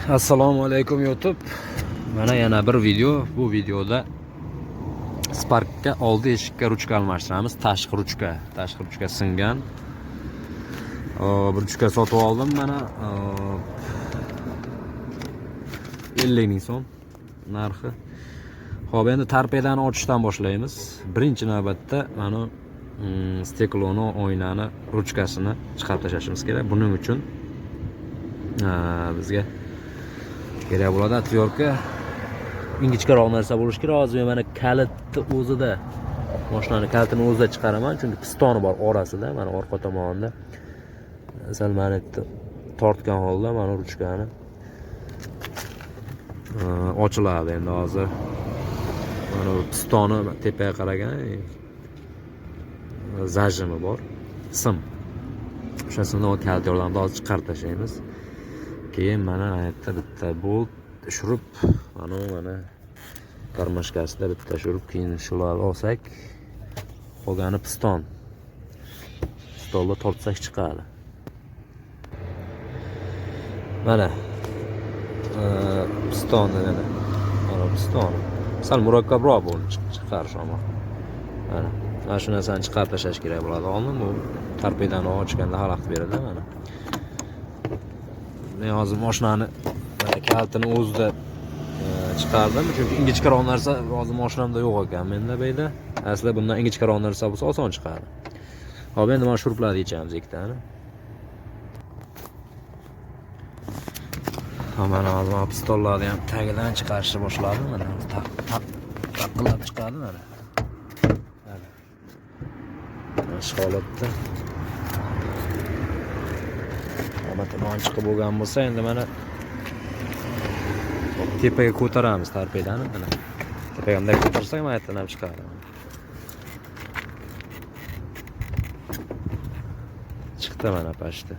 Assalomu alaykum YouTube. Mana yana bir video. Bu videoda Spark'ga oldi eshikka ruchka almashtiramiz. Tashqi ruchka. Tashqi ruchka singan. Bir ruchka sotib oldim mana. 50 ming so'm narxi. Xo'p, endi torpedani ochishdan boshlaymiz. Birinchi navbatda mana stekloni, oynani ruchkasini chiqarib tashlashimiz kerak. Buning uchun bizga kerak bo'ladi otvertka. Ingichkaroq narsa bo'lishi kerak. Hozir men mana kalitni o'zida, mashinani kalitini o'zida chiqaraman, chunki pistoni bor orasida, mana orqa tomonida. Sal mana yerda tortgan holda mana ruchkani ochiladi endi hozir. Mana bu pistoni tepaga qaragan zajimi bor, sim. O'sha simni kalit yordamida hozir chiqarib tashlaymiz. Keyin mana yerda bitta bolt shurub, mana mana karmashkasida bitta shurub, keyin shularni olsak, qolgani piston. Pistonni tortsak chiqadi. Mana pistonni mana. Mana piston. Sal murakkabroq bo'lib chiqarish ammo. Mana mana shu narsani chiqarib tashlash kerak bo'ladi. Oldin bu torpedani ochganda xalaqit beradi mana. Men hozir mashinani mana kalitini o'zida chiqardim, chunki ingichkaroq narsa hozir mashinamda yo'q ekan menda bu yerda. Aslida bundan ingichkaroq narsa bo'lsa oson chiqadi. Hop, endi mana shuruplarni yechamiz ikkitani. Ha, mana hozir mana pistollarni ham tagidan chiqarishni boshladim. Mana taq taq taqillab chiqadi mana. Mana. Mana shu holatda. Hamma tomon chiqib bo'lgan bo'lsa, endi mana tepaga ko'taramiz torpedani mana. Tepaga bunday ko'tarsak, mana yerdan ham chiqadi. Chiqdi mana pashta.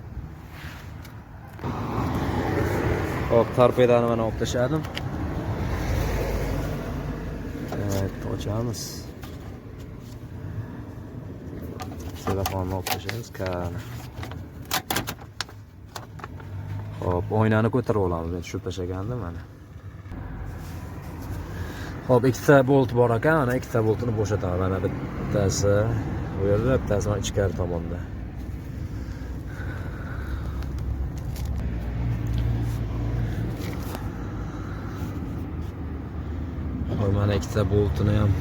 Hop, torpedani mana olib tashladim. Evet, ochamiz. Telefonni olib tashlaymiz, kana. Hop, oynani ko'tarib olamiz. Men tushirib tashlagandim mana. Hop, ikkita bolt bor ekan, mana ikkita boltini bo'shataman. Mana bittasi bu yerda, bittasi mana ichkari tomonda. Hop, mana ikkita boltini ham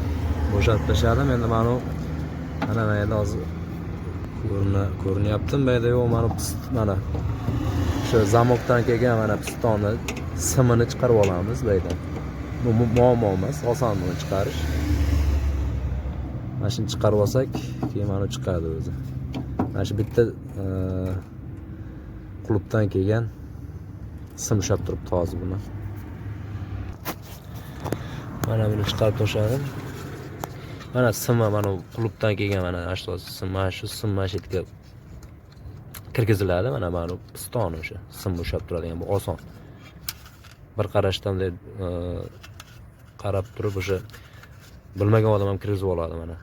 bo'shatib tashladim. Endi mana mana bu yerda hozir ko'rinyaptimi? Bu yerda yo'q, mana mana o'sha zamokdan kelgan mana pistonni simini chiqarib olamiz bu yerdan. Bu muammo emas, oson buni chiqarish. Mana shuni chiqarib olsak, keyin mana chiqadi o'zi. Mana shu bitta qulfdan kelgan sim ushlab turibdi hozir buni. Mana buni chiqarib tashladim. Mana simi, mana qulfdan kelgan mana shu sim, mana shu sim mana shu yerga kirgiziladi. Mana mana piston o'sha sim ushlab turadigan, bu oson. Bir qarashdan deb qarab turib o'sha bilmagan odam ham kirgizib oladi mana.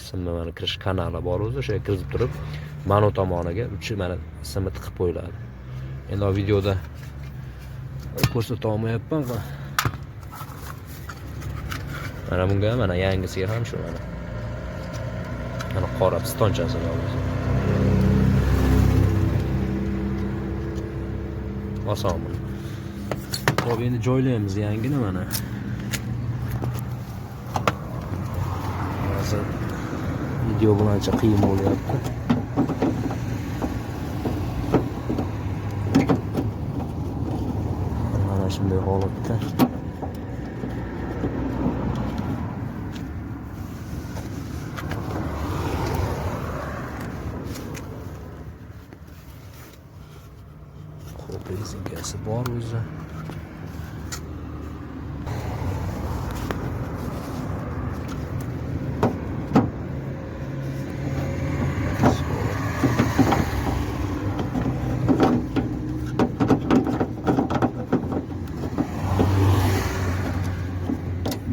Simni mana kirish kanali bor o'zi, o'sha kirgizib turib mana tomoniga uchi mana simi tiqib qo'yiladi. Endi videoda ko'rsata olmayapman. Mana bunga mana yangisiga ham shu mana. Mana qora pistonchasi bor o'zi. Oson buni. Xo'p, endi joylaymiz yangini mana. Hozir video bilan ancha qiyin bo'lyapti. Mana shunday holatda. Xo'p, rezinkasi bor o'zi.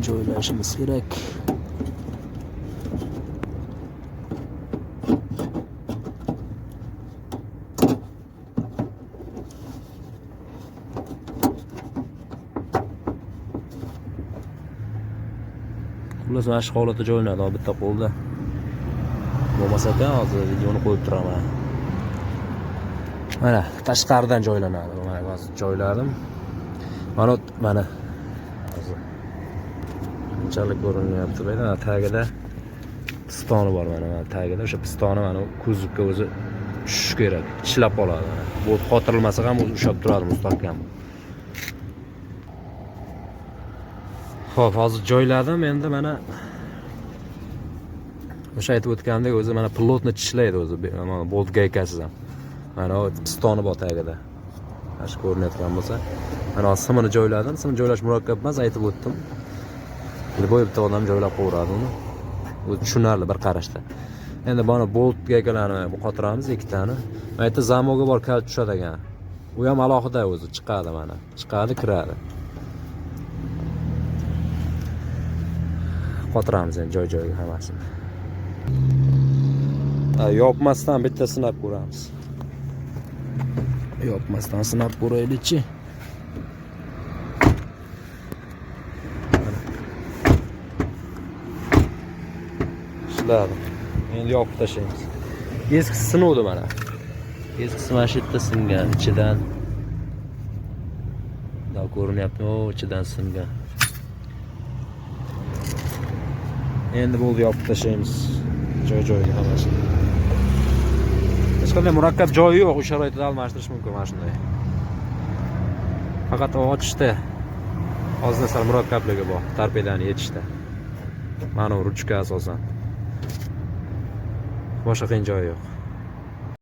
Joylashimiz kerak. Xullas, mana shu holatda joylanadi bitta qo'lda. Bo'lmasa ekan, hozir videoni qo'yib turaman. Mana tashqaridan joylanadi. Mana hozir joyladim. Mana mana hozir qanchalik ko'rinyapti bu yerda tagida pistoni bor, mana tagida o'sha pistoni mana kuzovga o'zi tushishi kerak, tishlab qoladi mana. Bu qotirilmasa ham o'zi ushlab turadi mustahkam. Xo'p, hozir joyladim. Endi mana o'sha aytib o'tgandek o'zi mana plotni tishlaydi o'zi, mana bolt gaykasiz ham. Mana pistoni bor tagida. Mana shu ko'rinayotgan bo'lsa, mana hozir simini joyladim. Simini joylash murakkab emas, aytib o'tdim. Любой bitta odam joylab qo'yadi uni. O'zi tushunarli bir qarashda. Endi mana bolt gaykalarni qotiramiz ikkitani. Mana yerda zamogi bor, kalit tushadi ekan. U ham alohida o'zi chiqadi mana. Chiqadi, kiradi. Qotiramiz endi joy-joyiga hammasini. Yopmasdan bitta sinab ko'ramiz. Yopmasdan sinab ko'raylikchi. Ishladi. Endi yopib tashlaymiz. Eskisi sinuvdi mana. Eskisi mana shu yerda singan, ichidan. Da ko'rinyapti, o ichidan singan. Endi bo'ldi, yopib tashlaymiz joy-joyiga hammasini. Hech qanday murakkab joyi yo'q, o'sha sharoitda almashtirish mumkin mana shunday. Faqat ochishda ozgina sal murakkabligi bor, torpedani yechishda. Mana bu ruchka asosan. Boshqa qiyin joyi yo'q.